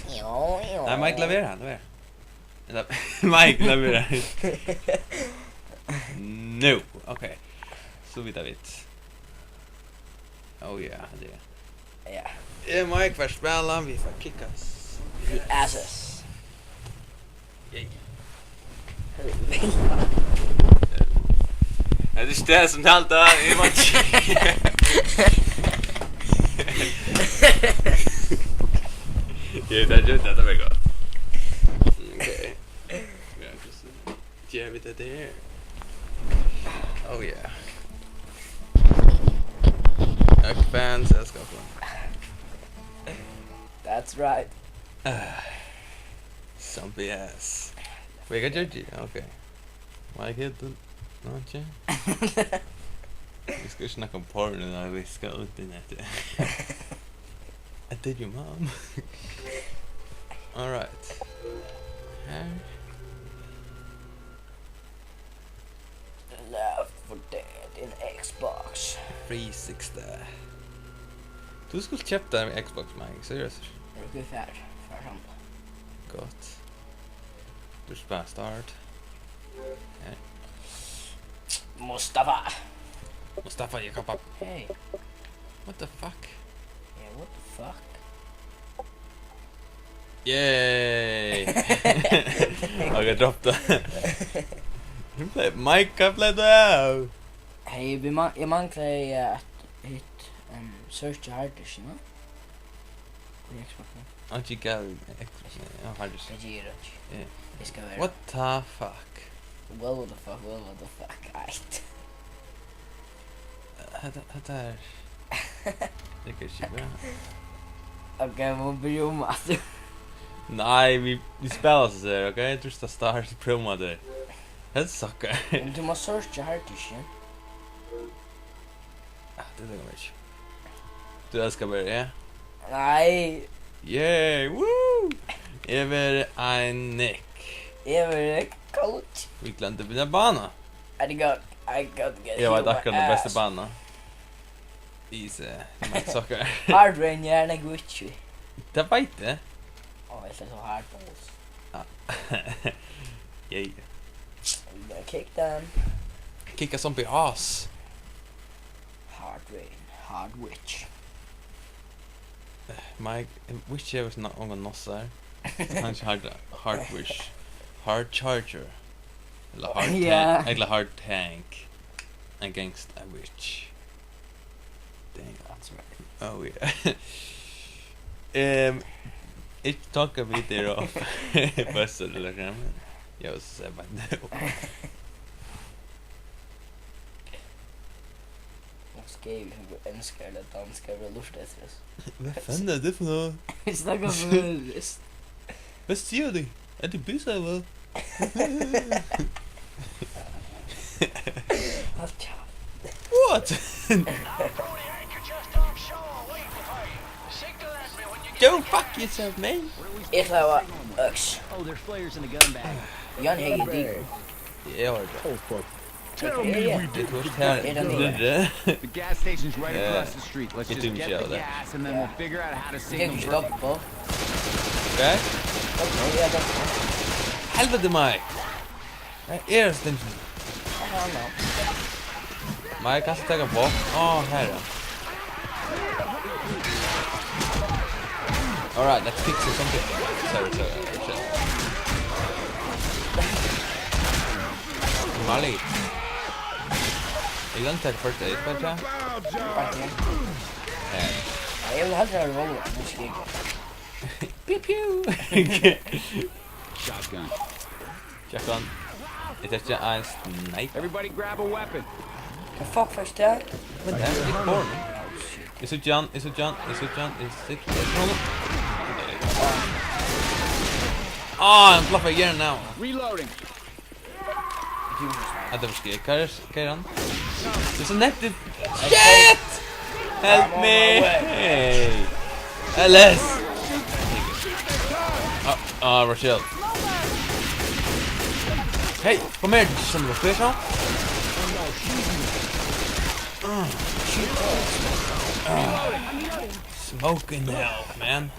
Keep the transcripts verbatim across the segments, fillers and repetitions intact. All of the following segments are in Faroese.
Jú, jú. Nei, Mike, lat vera, lat vera. Ella, Mike, lat vera. Nú, ok. So vita vit. Oh yeah, tað er. Ja. Eg, Mike, fær spæla, vit fara kicka. The asses. Yay. Hetta er ikki tað sum halda, eg má ikki. Ja, tað er, tað er gott. Ok. Ja, hvussu gera vit hetta her? Oh yeah. Økt fanselskap. That's right. Ah, some B S. Wait, hvat gjørdi eg? Ok. Má eg hitta? Ná, ok. Vit skulu ikki snakka um porno, nei, vit skulu út í netið. I did you, mom. All right. Her. Left four Dead in Xbox. Three sixty. Tú skuldi keypt tær Xbox, Mike, seriøst. Ok, fair. Fair samla. Gott. Tú spælir start. Her. Mustafa. Mustafa Jakob. Hey. What the fuck? Yeah, what the fuck? Yay! Ok, drop tað. Mike, hvat bleiv tað av? Hey, vit man-, eg manglaði, eh, at hitta, um, searcha harddiskin, no? Í Xboxinum. Hann ikki gav X-, ja, harddiskin. Tað ger eg ikki. Ja. Eg skal vera. What the fuck? Well, what the fuck, well, what the fuck, eitt. Hetta, hetta er, tað er ikki bra. Ok, vit mugu byrja umaftur. Nei, vit, vit spæla so her, ok? Trýst á start, so prøva vit tað. Hetta suckar. Men tú mást searcha harddiskin. Ah, tað tekur mær ikki. Tú elskar bara, ja? Nei. Yay, woo! Eg verði ein Nick. Eg verði coach. Vit gloymdu at byrja bana. I got, I got to get. Eg veit akkurát ta bestu bana. Easy. Mike suckar. Hard Rain, eg eri nógv ikki. Tað veit eg. Ó, eg eri so hard, boss. Ah. Yay. We gotta kick them. Kicka zombie ass. Hard Rain, Hard Witch. Mike, Witch hevur sina ongan nossar. Hann er hard, Hard Witch. Hard Charger. Ella Hard Tank. Ja. Ella Hard Tank. Against a Witch. Dang. That's right. Oh yeah. Ehm, ikki taka vit tær á bøssu ella nakað, men eg vil siga bara nú. Hon skrivar, hon er enskari ella danskari, eg lurti eftir hesum. Hvad fanden er det for noget? Vit snakka føroyskt. Hvad siger du? Er det bøsser, eller hvad? Hold kjeft. What? Go fuck yourself, man. Eg ætlaði at hava øks. Oh, there's flares in the gun bag. Jan hevði dik. Eg var tað. Oh, fuck. Tell me we didn't get that. It was her. The gas station's right across the street. Let's just get the gas and then we'll figure out how to signal. Eg kann ikki stoppa. Okay. Stoppa, ja, stoppa. Helviti, Mike. Her er stinsen. Mike, kanst tú taka bort? Á, her, ja. All right, let's fix it, something. Sorry, sorry, sorry. Marley. Eg kann taka first aid, kanskje? Her. Nei, eg vil heldur hava revolver, nú skal eg. Pew, pew. Shotgun. Shotgun. Eg taki ein sniper. Everybody grab a weapon. Hvat fuck fekst tú? Men tað er ikki porn. Eg síggi hann, eg síggi hann, eg síggi hann, eg síggi hann. Ah, hann blaffaði í hjørnið av. Reloading. Hetta var skeg. Hvar er, hvar er hann? Tað er so nettur. Shit! Help me! Hey! L S! Ah, ah, Rochelle. Hey, kom her, son of a bitch, huh? Ah. Ah. Smoking hell, man.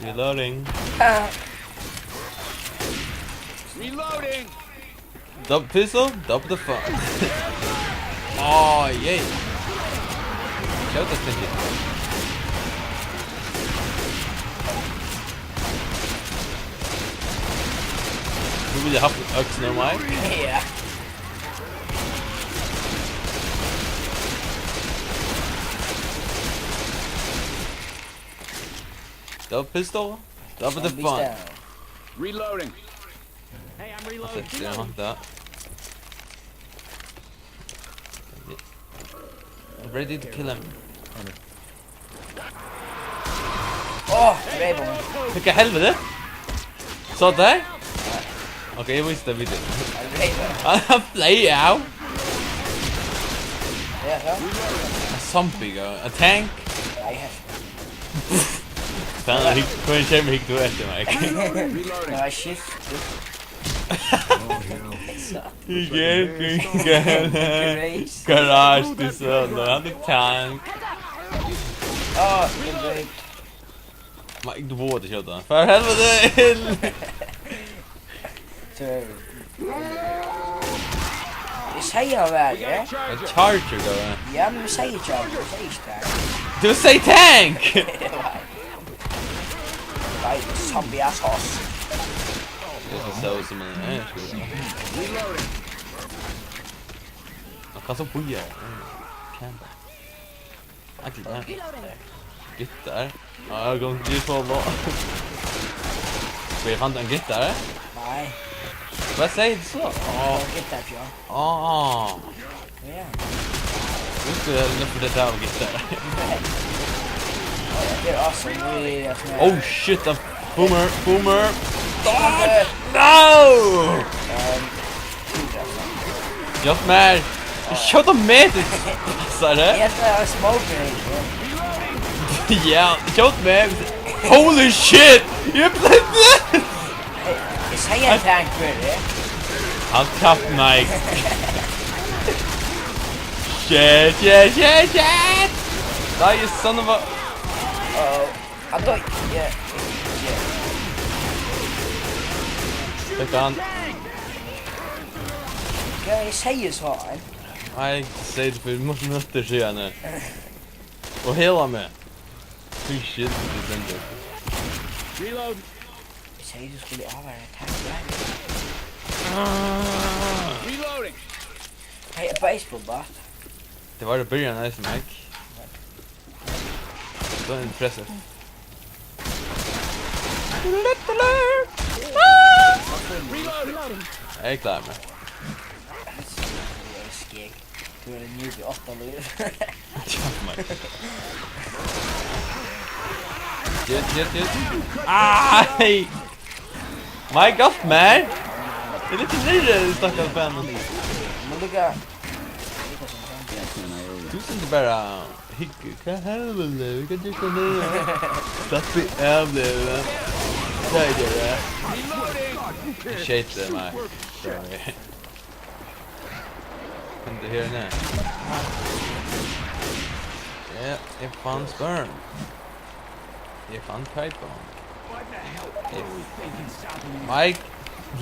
Reloading. Ah. Reloading. Double pistol, double the fun. Oh, yay. Shoot that thing. Who will you have to ask no, Mike? Yeah. Double pistol, double the fun. Reloading. Hey, I'm reloading. Sexy, huh? That. Ready to kill him. Åh, dreip hann. Hvilka helvete? Så der? Ok, eg visti tað vídeo. Hann dreip hann. Hann fleyg av. Ja, så. A zombie, go. A tank. Nei, her. Fan, hann hygg-, hvønn kemur hygg tú eftir, Mike? Nei, shit. Garage, this one, no, I'm the tank. Ah, det er great. Mike, du vågar inte skjuta. För helvete! Så, eg sigi hann væl, ja? En charger, då. Ja, men eg sigi charger, eg sigi ikki tank. Du sigi tank! Nei, zombie assholes. Det ser ut som en, eh, skal vi se. Man kan så bøye. Camp. Akkurat der. Gitar. Ja, jeg kan ikke så nå. Skal jeg fant en gitar? Nei. Hva sier du så? Åh. Gitar, ja. Åh. Ja. Husk, jeg har lyst til å ta en gitar. Åh, det er awesome. Vi er sånn her. Oh shit, a boomer, boomer. Boomer. No! Um, Hjálp mær! Skjót meg! Passar det? Eg ætli at smoke her. Ja, skjót meg! Holy shit! Eg blei... Eg sigi ein tank fyri. Hann traff meg. Shit, shit, shit, shit! Nei, son of a... Uh-oh. Hann doyr. Ja, ja. Fekk hann. Hvat eg sigi so, ein? Nei, eg sigi tað fyri minuttir síðani. Og heila meg. Fy shit, tað stendur. Reload. Eg sigi, tú skuldi avverja attack. Ah. Reloading. Hey, a baseball bat. Det var i byrjan, eisini, Mike. So impressive. Eg klári meg. Skegg. Tú ert ein newbie, átta lív. Kjaft meg. Shit, shit, shit. Ai! Mike, hjálp mær! Eg eri ikki niðri, stakkars Ben. Men tú kann... Tú sýnir bara hygge. Hvat helvete, vit kunnu ikki nú. Slapp av, Leo. Hvat er tað? Eg skeyti, nei. Sorry. Kom tú her nú? Ja, eg fann sperm. Eg fann pipe bomb. Mike,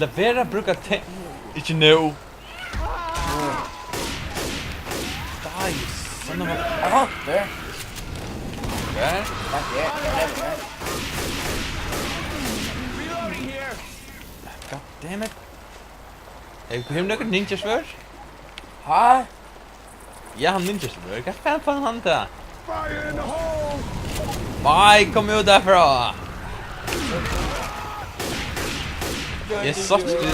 lat vera at brúka te-, ikki nú. Die, son of a... Aha, der. Hvar? Right there, right there. God damn it. Hey, hevur tú nøkur ninja-svørð? Ha? Ja, hann ninja-svørð. Hvat faen fann hann tað? Fire in the hole! Nei, kom út derfrá! Eg sá ikki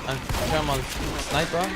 ein gamal sniper.